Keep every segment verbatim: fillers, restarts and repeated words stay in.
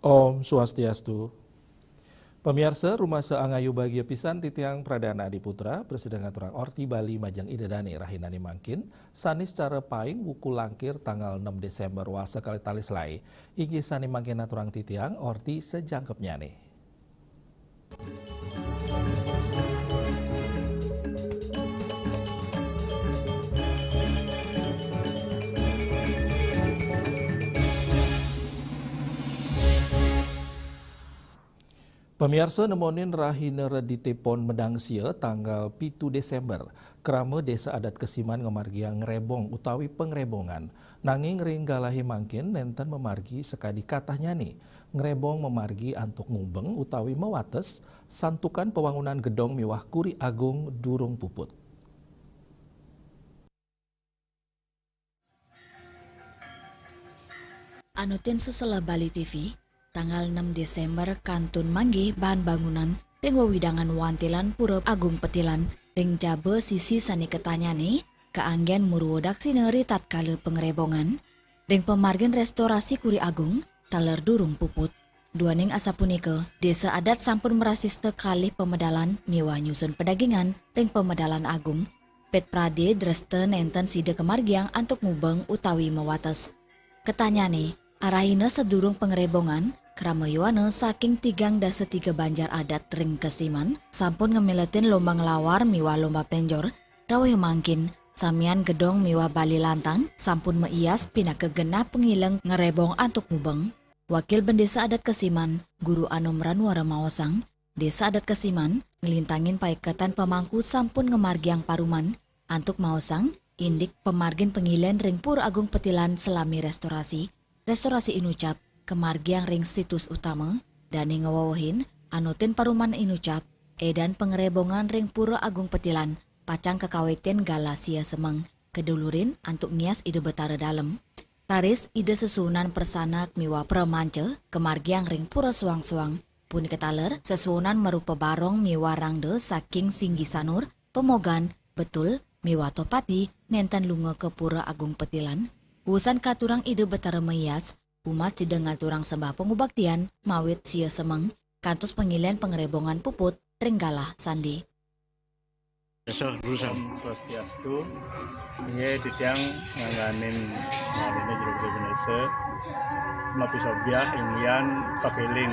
Om Swastiastu. Pamiarsa, rumasa angayu bagia pisan titiang Pradana Adi Putra, prasida ngaturang orti Bali majeng Ida Dane rahinane mangkin, sane sacara paing wuku langkir tanggal enam Desember warsa kalih tali selae. Inggih sane mangkin aturang titiang orti sajangkepnyane. Pamiarsa, nemonin rahina Redite Pon Medangsia tanggal pitu Desember, krama Desa Adat Kesiman ngamargiang ngrebong utawi pangrebongan. Nanging ring galahe mangkin nenten mamargi sakadi katahnyane. Ngrebong mamargi antuk ngubeng utawi mawates, santukan pawangunan gedong miwah kuri agung durung puput. Anutin seselah Bali T V, tanggal enam Desember kantun manggih bahan bangunan ring wewidangan wantilan Pura Agung Petilan ring jaba sisi sane katahnyane kaanggen murwa daksina ritatkala pangrebongan. Ring pamargin restorasi Kuri Agung, taler durung puput. Duaning asapunika, Desa Adat sampun mrasista kalih pamedalan miwah nyusun pedagingan ring pamedalan agung. Pit prade dresta nenten sida kamargiang antuk ngubeng utawi mawates. Katahnyane, arahina sadurung pangrebongan, krama yowana saking tigang dasa tiga banjar adat ring Kesiman sampun ngamiletin lomba nglawar miwah lomba penjor, rawuh mangkin, samian gedong miwah bali lantang sampun maias pinaka genah pangileng ngrebong antuk ngubeng. Wakil Bendesa Adat Kesiman, Guru Anom Ranuara maosang, Desa Adat Kesiman nglintangin paiketan pamangku sampun ngamargiang paruman antuk maosang indik pamargin pangilen ring Pura Agung Petilan salami restorasi, restorasi inucap kamargiang ring situs utama, dane ngwewehin anutin paruman inucap, edan pangrebongan ring Pura Agung Petilan pacang kakawitin galah sia semeng, kadulurin antuk ngias Ida Betara Dalem. Raris Ida sesuunan prasanak miwah pramanca kamargiang ring Pura Suang-Suang, punika taler sesuunan marupa barong miwah rangda saking Singgi Sanur, Pemogan, Betul, miwah Tohpati nenten lunga ka Pura Agung Petilan. Wusan katurang Ida Betara maias, umat sida ngaturang sembah pangubaktian mawit sia semeng, kantos pangilen pangrebongan puput ring galah sandi. Biasa, lulusan. Om Swastiastu. Inggih, titiang ngangganin ngalina Jero Gedé Bendesa. Mapisobyah inggihan pakeling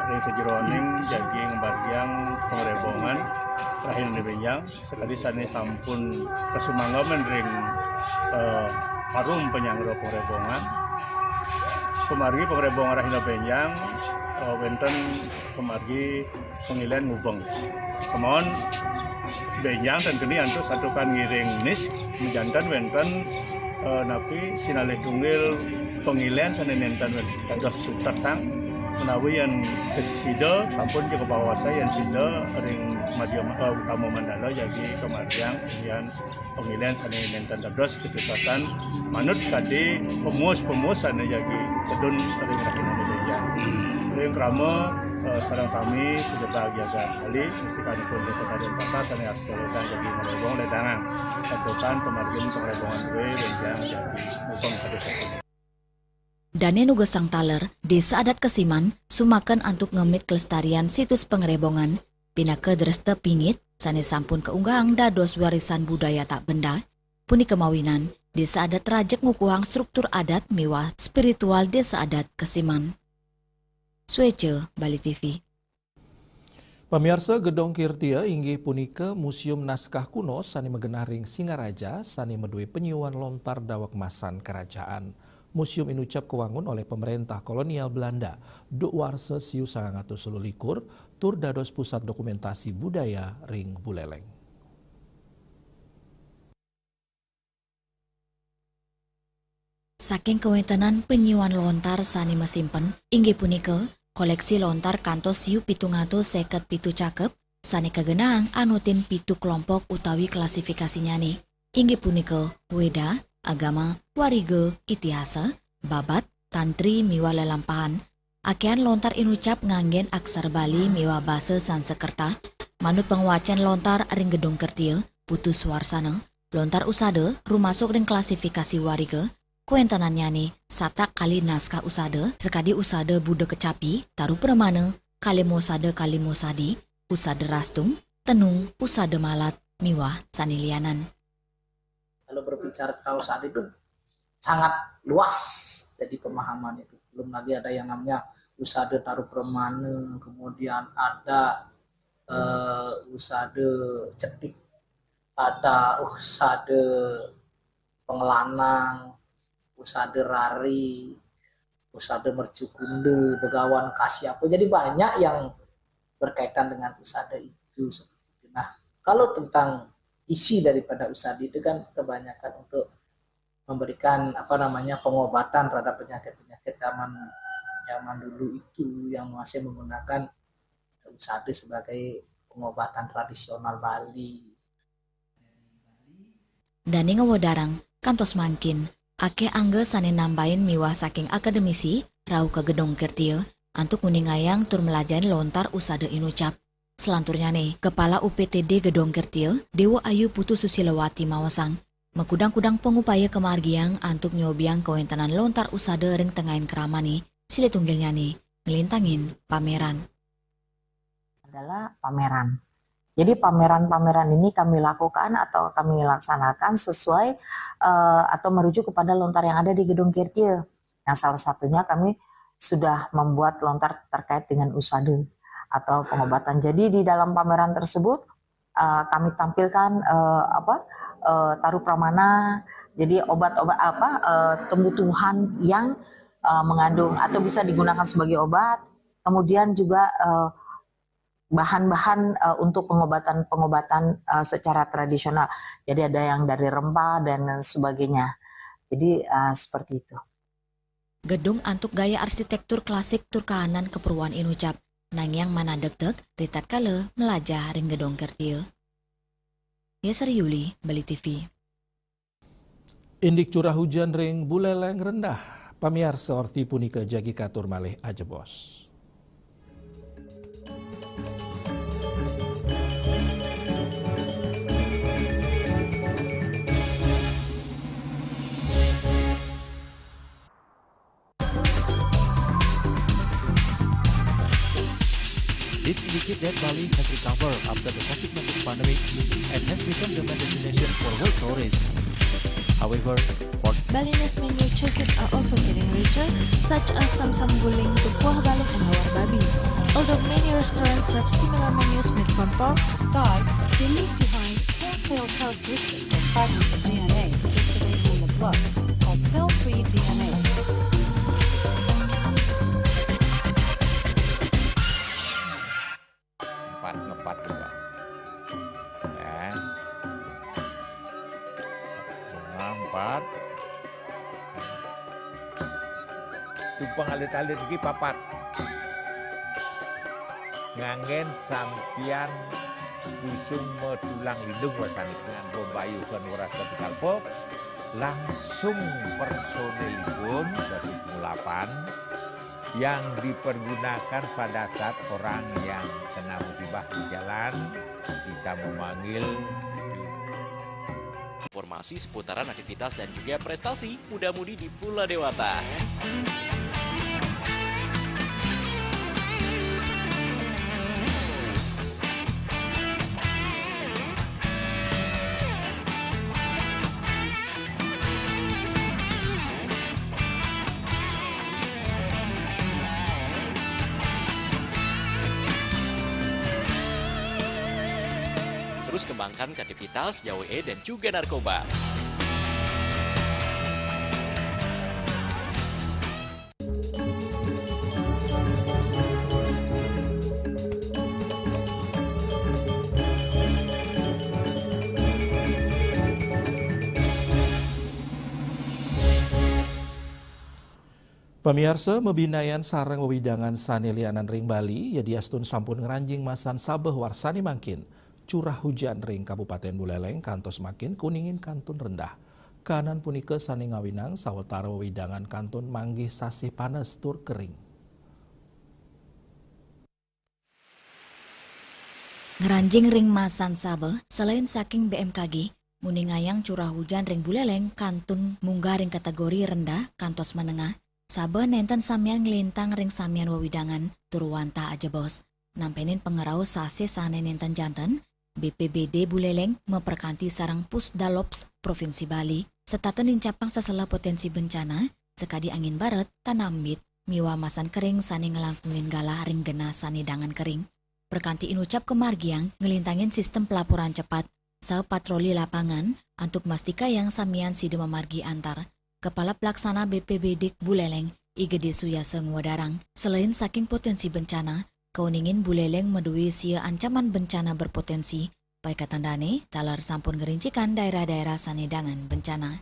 ring sajeroning jagi ngamargiang pangrebongan rahina benjang, sakadi sane sampun kasumanggaman ring, eh, parum panyanggra pangrebongan. Pamargi pangrebongan rahina benjang, eh, wenten pamargi pangilen ngubeng. Kemawon benjang ten keni antuk santukan ngiring nis, majanten wenten, eh, napi sinalih tunggil pangilen sane nenten dados cutetang, menawi yen sida sampun ja kapawasa yen sida ring madya, eh, utama mandala jagi kamargiang yen pangilen sane nenten dados ketututan manut kadi pemus-pemus sane jagi tedun ring rahinane benjang. Ring krama, eh, sareng sami sejebar jagat Bali, mustikanipun ring Kota Denpasar sane arsa ledang jagi ngrebong ledangan. Santukan pamargin pangrebongan duwe benjang jagi mubeng kados sapunika. Dane nugasang taler, Desa Adat Kesiman sumaken antuk ngemit kelestarian situs pangrebongan, pinaka dresta pingit sane sampun kaunggahang dados warisan budaya tak benda. Punika mawinan, Desa Adat rajeg ngukuhang struktur adat miwah spiritual Desa Adat Kesiman. Sueca, Bali T V. Pamiarsa, Gedong Kirtia inggih punika Museum Naskah Kuno sane magenah ring Singaraja sane madue panyiuan lontar daweg masan kerajaan. Museum inucap kawangun olih pamarentah kolonial Belanda, duk warsa siu sangang atus selu likur, tur dados pusat dokumentasi budaya ring Buleleng. Saking kawentenan panyiuan lontar sane masimpen, inggih punika koleksi lontar kantos siu pitung atus seket pitu cakep, sane kagenahang anutin pitu kelompok utawi klasifikasinyane, inggih punika Weda, Agama, Wariga, Itihasa, Babat, Tantri, miwah lelampahan. Akehan lontar inucap nganggen aksara Bali miwah basa Sansekerta. Manut pangwacen lontar ring Gedong Kertia, Putu Suarsana, lontar usada rumasuk ring klasifikasi Wariga, Kuentenannyané satak kalih naskah usada, sakadi usada Buda Kecapi, Taru Pramana, Kalima Usada, Kalima Usadi, Usada Rastung, Tenung, Usada Malat, miwah sané lianan. Kalau berbicara tentang usada itu sangat luas jadi pemahaman itu. Belum lagi ada yang namanya usada Taru Pramana, kemudian ada eh, usada cetik, ada usada pengelanang, usada rari, usada mercukunda, begawan kasih apa. Jadi banyak yang berkaitan dengan usada itu seperti itu. Nah, kalau tentang isi daripada usada itu kan kebanyakan untuk memberikan apa namanya pengobatan terhadap penyakit-penyakit zaman zaman dulu itu yang masih menggunakan usada sebagai pengobatan tradisional Bali. Dané ngawedarang, kantos mangkin, akéh angga sané nambahin miwah saking akademisi rauh ka Gedong Kirtia antuk nguningayang tur mlajahin lontar usada inucap. Selanturnyané, Kepala U P T D Gedong Kirtia, Déwa Ayu Putu Susilawati maosang, makudang-kudang pangupaya kamargiang antuk nyobiang kawéntenan lontar usada ring tengahing kramané, silih tunggilnyané nglintangin pameran. Adalah pameran. Jadi pameran-pameran ini kami lakukan atau kami laksanakan sesuai uh, atau merujuk kepada lontar yang ada di Gedung Kirtia. Nah, salah satunya kami sudah membuat lontar terkait dengan usada atau pengobatan. Jadi di dalam pameran tersebut uh, kami tampilkan uh, apa uh, taruh pramana. Jadi obat-obat apa uh, tumbuh-tumbuhan yang uh, mengandung atau bisa digunakan sebagai obat. Kemudian juga uh, bahan-bahan uh, untuk pengobatan-pengobatan uh, secara tradisional. Jadi ada yang dari rempah dan sebagainya. Jadi uh, seperti itu. Gedung antuk gaya arsitektur klasik tur kahanan kaperluan inucap, nanging manah degdeg ritatkala mlajah ring Gedong Kirtia. Yasari Yuli, Bali T V. Indik curah hujan ring Buleleng rendah, pamiarsa orti punika jagi katur malih ajebos. This indicates that Bali has recovered after the COVID nineteen pandemic and has become the main destination for world tourists. However, for Balinese menu choices are also getting richer, such as Samsam Guling, Tupuah Baluh, and Hawar Babi. Although many restaurants serve similar menus made from pork, style they leave behind telltale characteristics of Balinese D N A circulating on the blood called cell-free D N A. Empat ngepat juga. Ya. Bunga empat. Tumpang alit-alit iki papat. Nganggen sampian busung metulang lindung wasani dengan bombayu kan ora ketika langsung personilipun dari pukul delapan yang dipergunakan pada saat orang yang kena musibah di jalan, kita memanggil. Informasi seputaran aktivitas dan juga prestasi muda-mudi di Pulau Dewata. Terus kembangkan kreativitas, gawe dan juga narkoba. Pamiarsa, mabinayan sareng wewidangan sane lianan ring Bali, yadiastun sampun ngranjing masan sabeh warsane mangkin, curah hujan ring Kabupaten Buleleng kantos makin kuningin kantun rendah. Kahanan punika sane ngawinang sawetara wewidangan kantun manggih sasih panes tur kering. Ngranjing ring masan sabeh, selain saking B M K G, Muningayang curah hujan ring Buleleng kantun munggah ring kategori rendah kantos menengah, sabeh nenten samian nglintang ring samian wewidangan tur wantah ajebos. Nampenin pangrauh sasih sane nenten janten, B P B D Buleleng maprekanti sareng Pusdalops Provinsi Bali, setata nincapang seselah potensi bencana, sakadi angin baret, tanah embit, miwah masan kering sane nglangkungin galah ring genah sane dangan kering. Prekanti inucap kamargiang nglintangin sistem pelaporan cepat, saha patroli lapangan, antuk mastikayang samian sida mamargi antar. Kepala Pelaksana B P B D Buleleng, I Gede Suyasa ngwedarang, selain saking potensi bencana, kauningin Buleleng madue sia ancaman bencana berpotensi, paikatan dane, taler sampun ngerincikan daerah-daerah sane dangan bencana.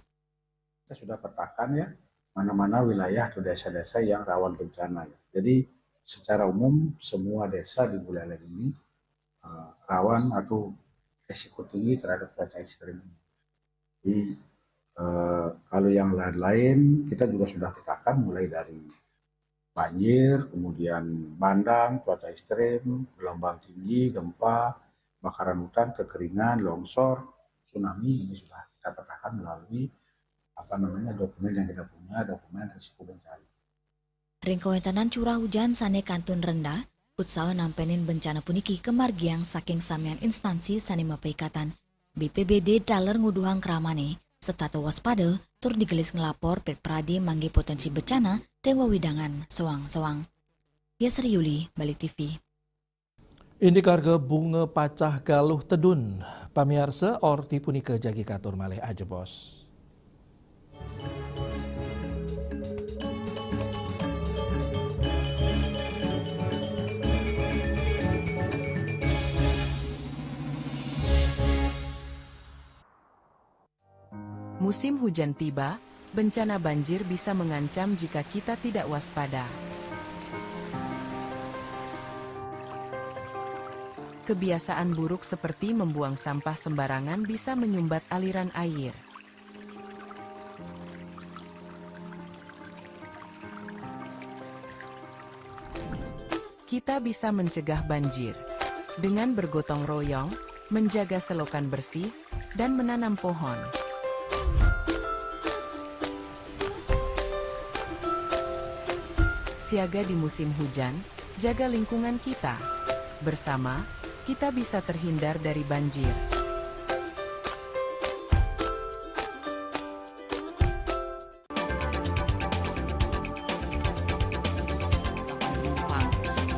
Kita sudah petakan ya, mana-mana wilayah atau desa-desa yang rawan bencana ya. Jadi secara umum semua desa di Buleleng ini, eh, rawan atau risiko tinggi terhadap cuaca ekstrim. Jadi, eh, kalau yang lain-lain kita juga sudah petakan mulai dari banjir, kemudian bandang, cuaca ekstrim, gelombang tinggi, gempa, kebakaran hutan, kekeringan, longsor, tsunami, ini sudah kita petakan melalui, apa namanya, dokumen yang kita punya, dokumen risiko bencana. Ring kawentenan curah hujan sane kantun rendah, usaha nampenin bencana puniki kamargiang saking samian instansi sane mapaikatan. B P B D taler nguduhang kramane, setata waspada, tur digelis nglapor pit prade manggihin potensi bencana ring wewidangan soang-soang. Yasri Yuli, Bali T V. Indik harga bunga pacah galuh tedun. Pamiarsa, orti punika jagi katur malih ajebos. Musim hujan tiba, bencana banjir bisa mengancam jika kita tidak waspada. Kebiasaan buruk seperti membuang sampah sembarangan bisa menyumbat aliran air. Kita bisa mencegah banjir dengan bergotong royong, menjaga selokan bersih, dan menanam pohon. Siaga di musim hujan, jaga lingkungan kita. Bersama, kita bisa terhindar dari banjir.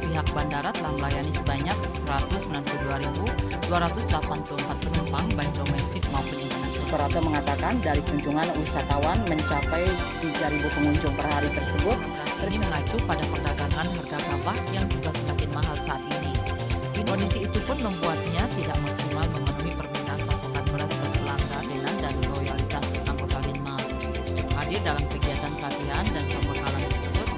Pihak bandara telah melayani sebanyak seratus sembilan puluh dua ribu dua ratus delapan puluh empat penumpang, baik domestik maupun internasional. Suprapto mengatakan, dari kunjungan wisatawan mencapai tiga ribu pengunjung per hari tersebut. Ini mengacu pada perdagangan harga gabah yang juga semakin mahal saat ini. Kondisi itu pun membuatnya tidak maksimal memenuhi permintaan pasokan beras bagi pelanggan dan loyalitas anggota Linmas. Hadir dalam kegiatan pelatihan dan pembekalan tersebut.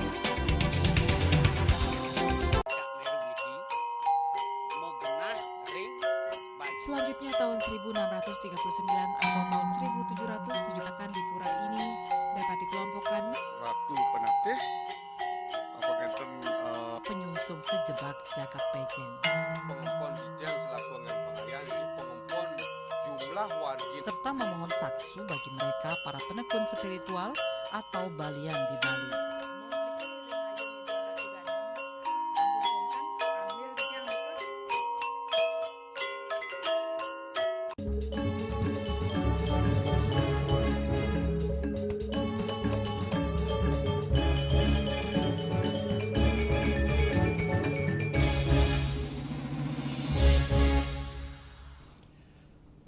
Selanjutnya, tahun seribu enam ratus tiga puluh sembilan atau tahun seribu tujuh ratus tujuh akan di pura ini dapat dikelompokkan Ratu Penatih, apa ngenten, eh, penyungsung sejebak jagat pejen. Pengempon dijang selaku anggen pangayaan, jadi pengempon jumlah wargi. Serta memohon taksu bagi mereka para penekun spiritual atau balian di Bali.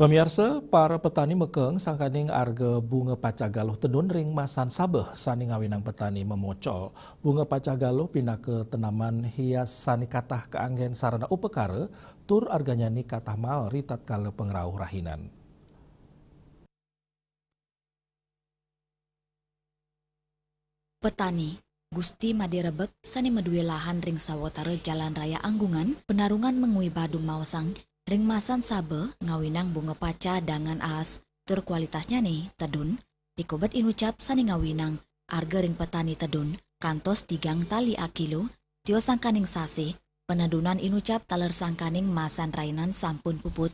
Pamiarsa, para petani mekeng sangkaning arga bunga pacah galuh tedun ring masan sabeh sane ngawinang petani mamocol. Bunga pacah galuh pinaka tanaman hias sane katah kaanggen sarana upakara, tur arganyane katah mael ritatkala pangrauh rahinan. Petani, Gusti Made Rebek sane madue lahan ring sawatara Jalan Raya Anggungan, Penarungan Mengwi Badung maosang, ring masan sabeh ngawinang bunga pacah dangan aas, tur kualitasnyane tedun, pikobet inucap sane ngawinang arga ring petani tedun kantos tigang tali akilo, tio sangkaning sasih, penedunan inucap taler sangkaning masan rainan sampun puput.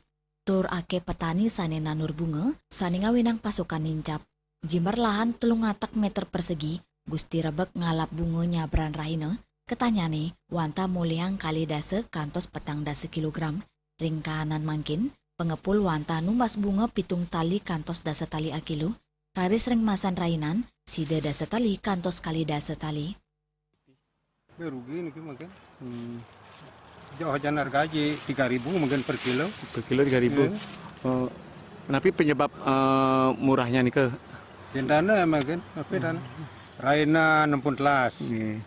tur akeh petani sane nandur bunga sane ngawinang pasokan nincap. Jimbar lahan telung atak meter persegi, Gusti Rebek ngalap bunga nyabran rahina, ketanyane wantah molihang kalih dasa kantos petang dasa kilogram. Ring kahanan mangkin, pengepul wantah numbas bunga pitung tali kantos dasa tali akilo, raris ring masan rainan, sida dasa tali kantos kalih dasa tali. Rugi niki mungkin. Hmm. Jauh jan harga aja tiga ribu mungkin per kilo. Per kilo tiga ribu. Iya. Oh, napi penyebab, eh, murahnya nika? Dana mungkin, tapi dana. Raina nempun telas. Nggih.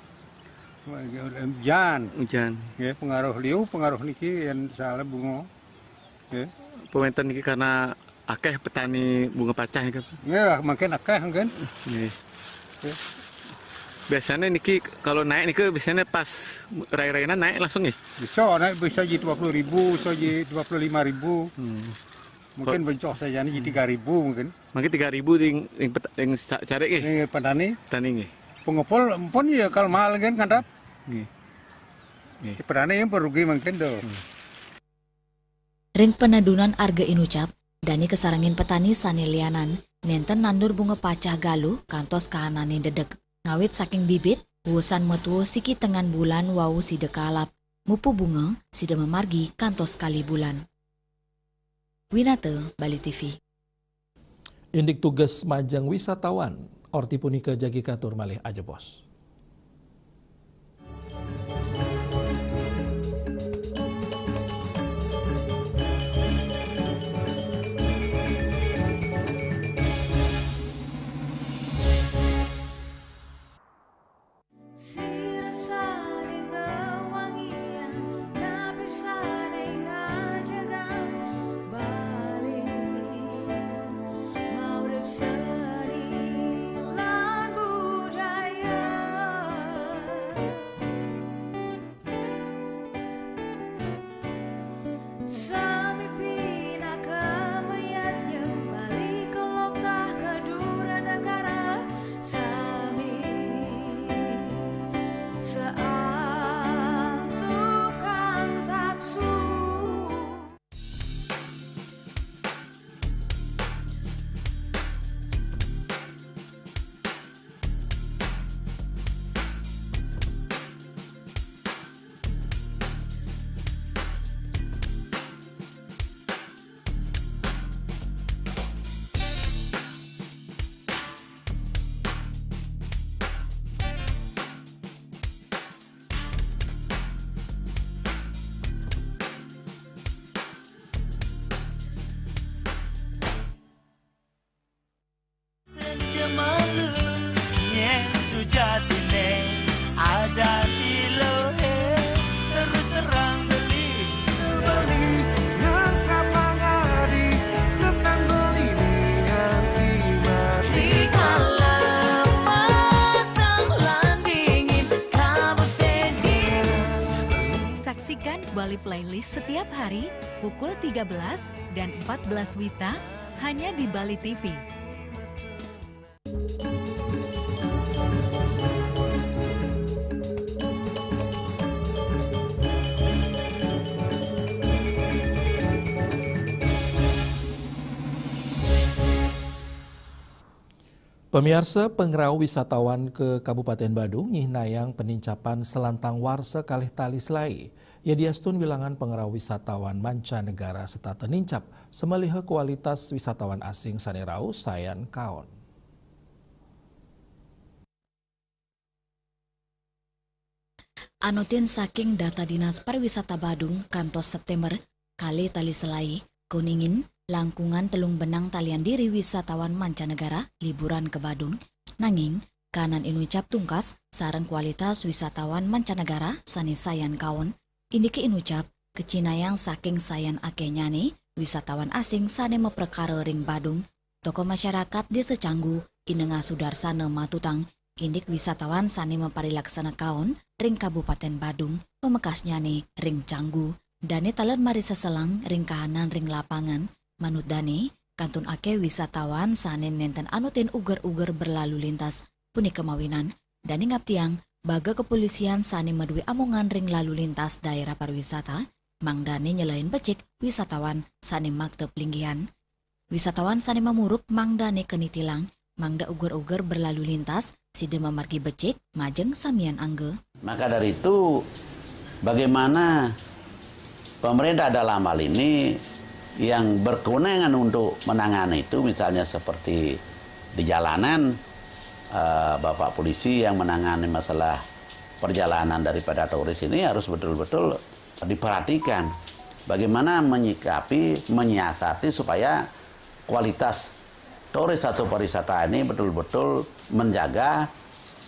Hujan. Hujan. Ya, pengaruh liu, pengaruh niki yang salah bunga. Ya. Pementen niki karena akeh petani bunga pacah niki. Ya, mungkin akeh mungkin. Nggih. Ya. Biasanya niki kalau naik niki biasanya pas rai-rainan naik langsung nggih? Bisa naik, bisa jadi dua puluh ribu, bisa jadi dua puluh lima ribu. Hmm. Mungkin bencok saja ni tiga ribu mungkin. Mungkin tiga ribu ding, ding pet-, ding sa-, cari nggih? Ding petani. Petani nggih. Pengepul pun ya kalau mahal kan kantap. Nggih. Nggih. Petani yang rugi mungkin tu. Hmm. Ring penedunan arga inucap, dane kasarengin petani sane lianan, nenten nandur bunga pacah galuh kantos kahanane dedek. Ngawit saking bibit, wusan metua siki tengan bulan wau sida kalap. Mupu bunga, sida mamargi kantos kalih bulan. Winata, Bali T V. Indik tugas majeng wisatawan, orti punika jagi katur malih ajebos. Sira sane ngewangiang, napi sane ngajegang Bali, maurip seni lan budaya. Sami pinaka mayadnya, Bali kelok tah ka dura negara, sami saantukan taksu. Senja malu, nyen sujatine adan ilohe, terus terang beli. Beli nang sapangadi, tresnan beli nganti mati. Rikala mateng lan dingin, kabut dingin. Saksikan Bali Playlist setiap hari pukul tiga belas dan empat belas WITA hanya di Bali T V. Pamiarsa, pangrauh wisatawan ka Kabupaten Badung nyihnayang panincapan salantang warsa kalih tali selai. Yadiastun wilangan pangrauh wisatawan mancanegara setata nincap, samaliha kualitas wisatawan asing sane rauh sayan kaon. Anutin saking data Dinas Pariwisata Badung, kantos September, kalih tali selai, kuningin, langkungan telung benang talian diri wisatawan mancanegara liburan ka Badung. Nanging, kanan inucap tungkas sareng kualitas wisatawan mancanegara sane sayan kaon, indike inucap kacihnayang saking sayan akehnyane wisatawan asing sane maprakara ring Badung. Tokoh masyarakat Desa Canggu, Inengah Sudarsana matutang, indik wisatawan sane maparilaksana kaon ring Kabupaten Badung, pamekasnyane ring Canggu. Dane taler maris seselang ring kahanan ring lapangan, manut dane, kantun akeh wisatawan sane nenten anutin uger-uger berlalu lintas. Punika mawinan, dane ngaptiang, baga kepolisian sane madue amongan ring lalu lintas daerah pariwisata, mangdané nyelehén becik wisatawan sané makta pelinggihan. Wisatawan sané mamurub mangdané keni tilang, mangda uger-uger berlalu lintas, sida mamargi becik, majeng samian angga. Maka dari itu, bagaimana pemerintah dalam hal ini yang berkewenangan untuk menangani itu, misalnya seperti di jalanan, eh, Bapak Polisi yang menangani masalah perjalanan daripada turis ini harus betul-betul diperhatikan. Bagaimana menyikapi, menyiasati supaya kualitas turis atau pariwisata ini betul-betul menjaga,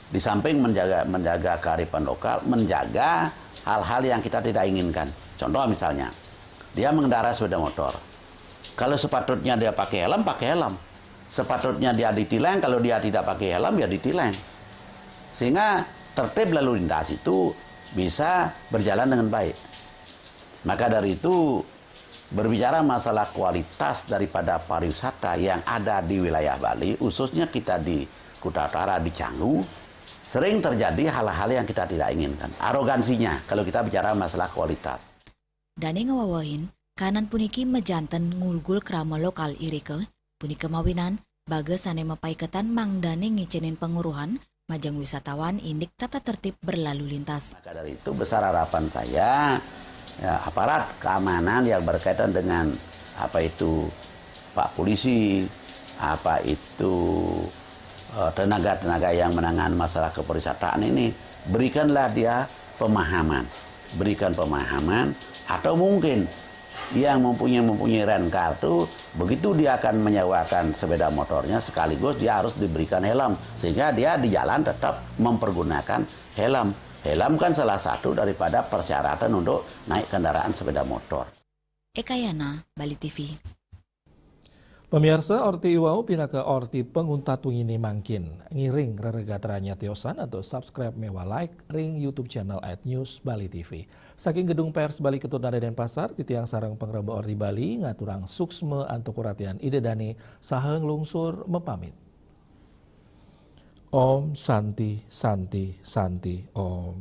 di samping menjaga menjaga kearifan lokal, menjaga hal-hal yang kita tidak inginkan. Contoh misalnya, dia mengendarai sepeda motor. Kalau sepatutnya dia pakai helm, pakai helm. Sepatutnya dia ditilang, kalau dia tidak pakai helm, ya ditilang. Sehingga tertib lalu lintas itu bisa berjalan dengan baik. Maka dari itu, berbicara masalah kualitas daripada pariwisata yang ada di wilayah Bali, khususnya kita di Kuta Utara, di Canggu, sering terjadi hal-hal yang kita tidak inginkan. Arogansinya kalau kita bicara masalah kualitas. Dané ngawewehin, kahanan puniki majanten ngulgul krama lokal irika, punika mawinan baga sané mapaiketan mangdané ngicénin panguruhan majeng wisatawan indik tata tertib berlalu lintas. Maka dari itu, besar harapan saya, ya, aparat keamanan yang berkaitan dengan apa itu Pak Polisi, apa itu, eh, tenaga-tenaga yang menangani masalah kepariwisataan ini, berikanlah dia pemahaman, berikan pemahaman, atau mungkin yang mempunyai mempunyai rencar itu, begitu dia akan menyewakan sepeda motornya, sekaligus dia harus diberikan helm, sehingga dia di jalan tetap mempergunakan helm. Helm kan salah satu daripada persyaratan untuk naik kendaraan sepeda motor. Ekayana, Bali T V. Pamiarsa, orti iwau pinaka orti panguntat wenginé mangkin. Ngiring reregatranya tiosan antuk subscribe miwah like ring YouTube channel at News Bali T V. Saking Gedung Pers Bali Ketut Nada Denpasar, titiang sareng pangreba Orti Bali ngaturang suksma antuk uratian Ida Dané saha nglungsur mapamit. Om Santi, Santi, Santi, Om.